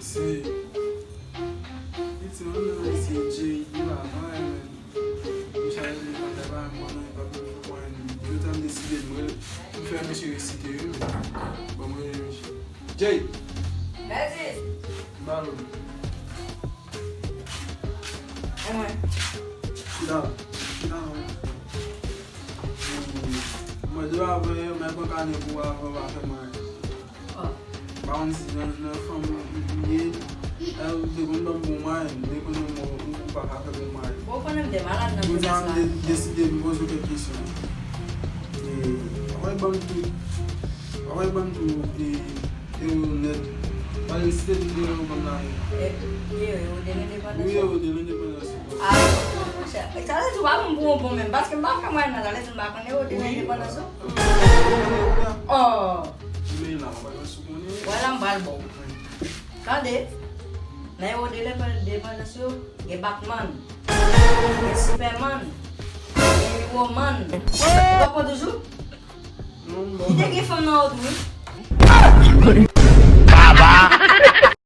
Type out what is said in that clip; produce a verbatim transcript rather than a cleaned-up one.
Se piti manman nan se Jay, li la, mwen menm. M chaje li nan lè pa m konnen pa pou pou mwen. Yo tan deside m rele, m fè misye resite wi. Bon, mwen rele misye. Jay! Vas-y. Balo. E mwen? Chita. Chita non. Mwen de avan, mwen pran kane pou avan, pa fè mwen. Oh. Pa konn si nan, nan fanm m ye, e, ou te konn ban m bon mwayen, men konnen mwen, ou, ou pa ka fè bon mwayen. Bon, konnen m te malad nan Kounye a, m te deside m poze w kèk kesyon. E, apre ban m tou, apre ban m tou, e, e ou nèt. Pale si te tou de ou ban m la. E, e, e, ou de lendepandans. Wi, e ou de lendepandans. Ah, monchè. Sa vle di ou pa ban m pou yon bon menm, paske m pa fè mwayen nan, sa vle di m pa konnen e ou de lendepandans ou. Oh. Wè la, m pral ba w. Tande, nan ewo de lendepandans yo, gen Batman, gen Superman, gen Hero Man. Ou pa konn toujou? Li te gen fanm nan ou tou, wi.